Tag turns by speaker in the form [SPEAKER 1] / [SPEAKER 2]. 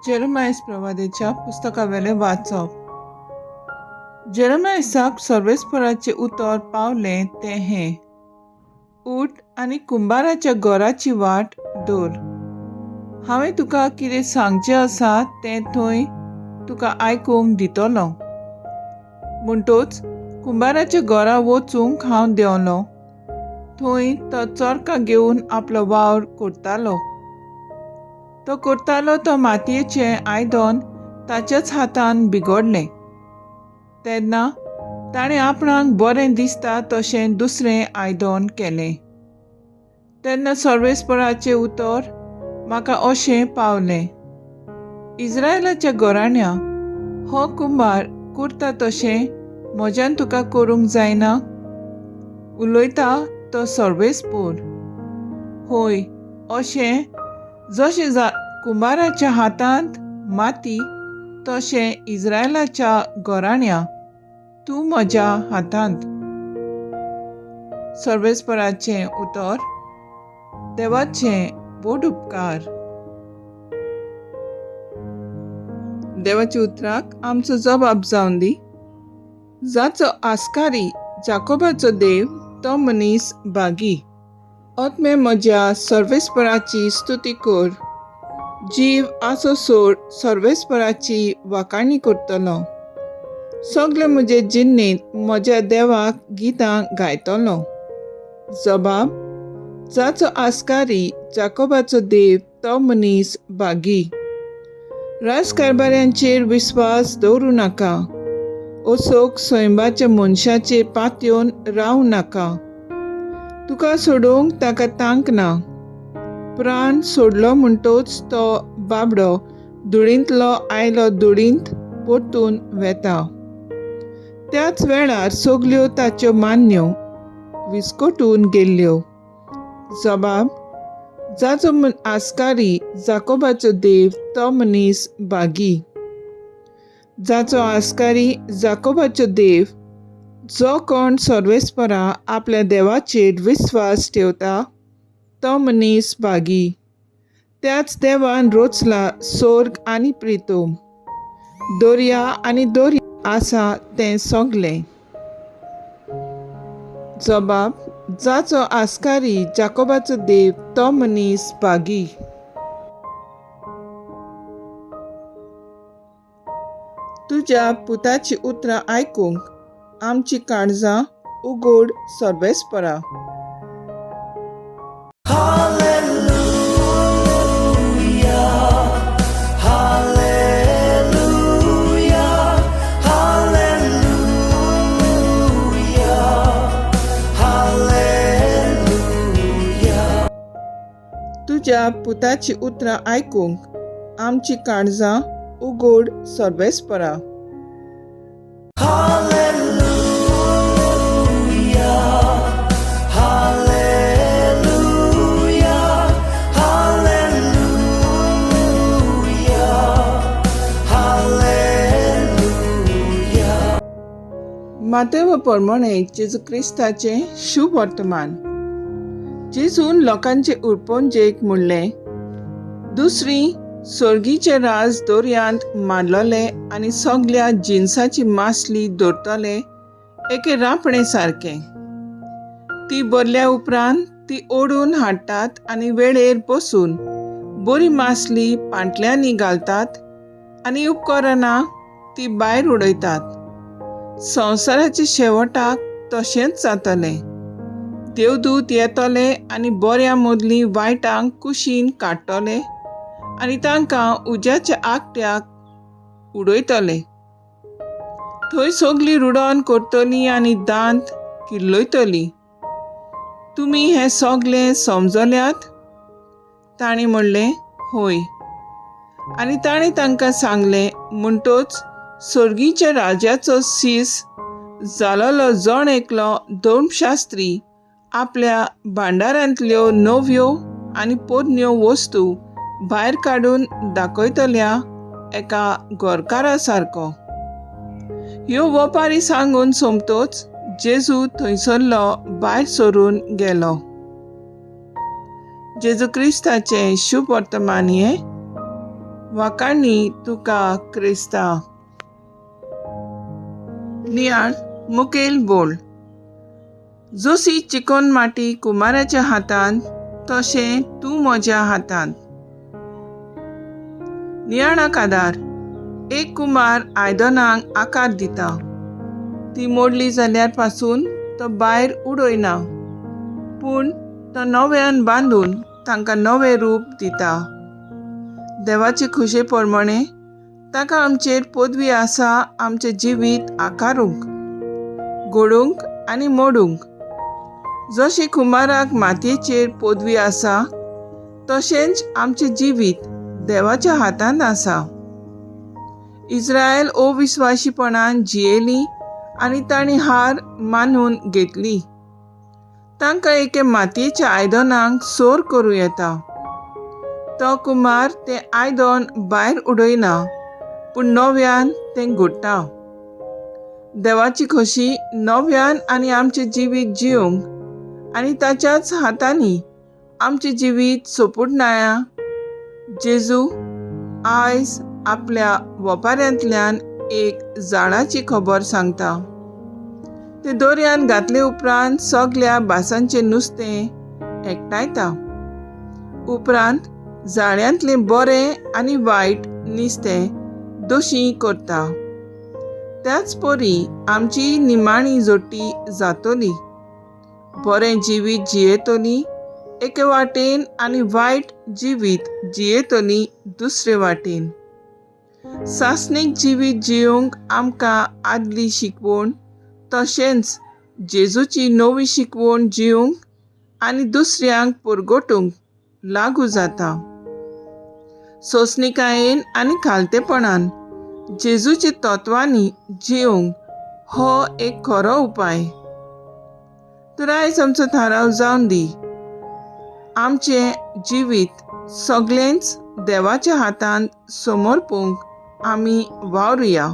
[SPEAKER 1] जेरमायस प्रवादेच्या पुस्तकावेलें वाचप. जेरमायसाक सर्वेस्पराचें उतर पावलें तें हें, उठ आनी कुंबाराच्या घराची वाट दवर. हांवें तुका कितें सांगचें आसा तें थंय तुका आयकूंक दितलो. म्हणटोच कुंबाराच्या घरा वचूंक हांव देंवलो. थंय तो चरखा घेवन आपलो वावर करतालो. तो करतालो तो मातयेचें आयदन ताच्याच हातान बिगडलें. तेन्ना ताणें आपणाक बरें दिसता तशें दुसरें आयदन केलें. तेन्ना सर्वेस्पराचें उतर म्हाका अशें पावलें, इस्रायलाच्या घराण्या, हो कुंबार करता तशें म्हज्यान तुका करूंक जायना? उलयता तो सर्वेस्पोर. होय, अशें जशें कुंबाराच्या हातांत माती तशें इस्रायलाच्या घराण्या तूं म्हज्या हातांत. सर्वेस्पराचें उतर. देवाचें व्हड उपकार. देवाच्या उतराक आमचो जबाब जावन दी. जाचो आस्कारी जाकोबाचो देव तो मनीस भागी. आत्मे म्हज्या सर्वेस्पराची स्तुती कर. जीव आसो सोड सर्वेस्पराची वाखाणी करतलो. सगळे म्हजे जिन्नेंत म्हज्या देवाक गितां गायतलो. जबाब, जाचो आस्कारी जाकोबाचो देव तो मनीस भागी. राजकारभाऱ्यांचेर विस्वास दवरूं नाका. असोक सैंबाच्या मनशाचेर पातयेवन रावं नाका. तुका सोडोवंक ताका तांक ना. प्राण सोडलो म्हणटोच तो बाबडो धुळींतलो आयलो धुळींत परतून वेता. त्याच वेळार सगल्यो ताच्यो मान्यो विस्कटून गेल्ल्यो. जबाब, जाचो आस्कारी जाकोबाचो देव तो मनीस भागी. जाचो आस्कारी जाकोबाचो देव, जो कोण सर्वेस्परा आपल्या देवाचेर विस्वास ठेवता तो मनीस भागी. त्याच देवान रोचला सोर्ग आनी प्रितोम, दर्या आनी दर्या आसा तें सगलें. जबाब, जाचो आस्कारी जाकोबाचो देव तो मनीस भागी. तुज्या पुताची उतरां आयकूंक आमची काळजां उगड सर्वेस्परा. तुज्या पुताची उतरां आयकूंक आमची काळजां उगड सर्वेस्परा. मातेव प्रमाणे जेजू क्रिस्ताचें शुभ वर्तमान. जेजून लोकांचे उरपोंजेक म्हणलें, दुसरी सोर्गीचें राज दर्यांत मारलोले आनी सगल्या जिनसाची मासली दवरतले एके रांपणे सारकें. ती भरल्या उपरांत ती ओडून हाडटात आनी वेळेर बसून बरी मासली पांटल्यांनी घालतात आनी उपकरणां ती भायर उडयतात. संवसाराच्या शेवटाक तशेंच जातलें. देवदूत येतले आनी बऱ्या मदलीं वायटांक कुशीन काडटले आनी तांकां उज्याच्या आगट्याक उडयतले. थंय सगलीं रुडोन करतलीं आनी दांत किल्लयतलीं. तुमी हें सगलें समजल्यात? तांणी म्हणलें, हय. आनी ताणें तांकां सांगलें, म्हणटोच सर्गीच्या राजाचो सीस जालोलो जण एकलो धर्मशास्त्री आपल्या भांडारांतल्यो नव्यो आनी पोरण्यो वस्तू भायर काडून दाखयतल्या एका घरकारा सारको. ह्यो वपारी सांगून सोमतोच जेजू थंयसरलो भायर सरून गेलो. जेजू क्रिस्ताचें शुभ वर्तमान हें. वाकाणी तुका क्रिस्ता. नियाळ मुखेल बोल. जशी चिकन माटी कुमाराच्या हातांत तशें तूं म्हज्या हातांत. नियाळाक आदार. एक कुमार आयदनांक आकार दिता. ती मोडली जाल्यार पासून तो भायर उडयना, पूण तो नव्यान बांदून तांकां नवें रूप दिता. देवाचे खुशे प्रमाणे ताका आमचेर पदवी आसा आमचें जिवीत आकारूंक, घडोवंक आनी मोडूंक. जशें कुमाराक मातयेचेर पदवी आसा तशेंच आमचें जिवीत देवाच्या हातांत आसा. इस्रायल अविस्वाशीपणान जियेली आनी तांणी हार मानून घेतली. तांकां एके मातयेच्या आयदनाक सोर करूं येता. तो कुमार तें आयदन भायर उडयना, पूण नव्यान तें घडटा. देवाची खोशी नव्यान आनी आमचें जिवीत जियोंक आनी ताच्याच हातांनी आमचें जिवीत सोपुटनाया जेजू आयज आपल्या वपाऱ्यांतल्यान एक जाळाची खबर सांगता. ते दर्यान घातले उपरांत सगल्या भासांचें नुस्तें एकठांयता. उपरांत जाळ्यांतलें बरें आनी वायट नुस्तें दोशी करता. त्याच परी आमची निमाणी जोटी जातली. बरें जिवीत जियेतली एके वाटेन आनी वायट जिवीत जियेतली दुसरे वाटेन. सासणीक जिवीत जियोवंक आमकां आदली शिकवण तशेंच जेजूची नवी शिकवण जियोवंक आनी दुसऱ्यांक परगटूंक लागू जाता. सोंसणिकायेन आनी खालतेपणान जेजूच्या तत्वांनी जियोवंक हो एक खरो उपाय. तर आयज आमचो थाराव जावन दी. आमचें जिवीत सगळेंच देवाच्या हातांत समर्पूंक आमी वावरुया.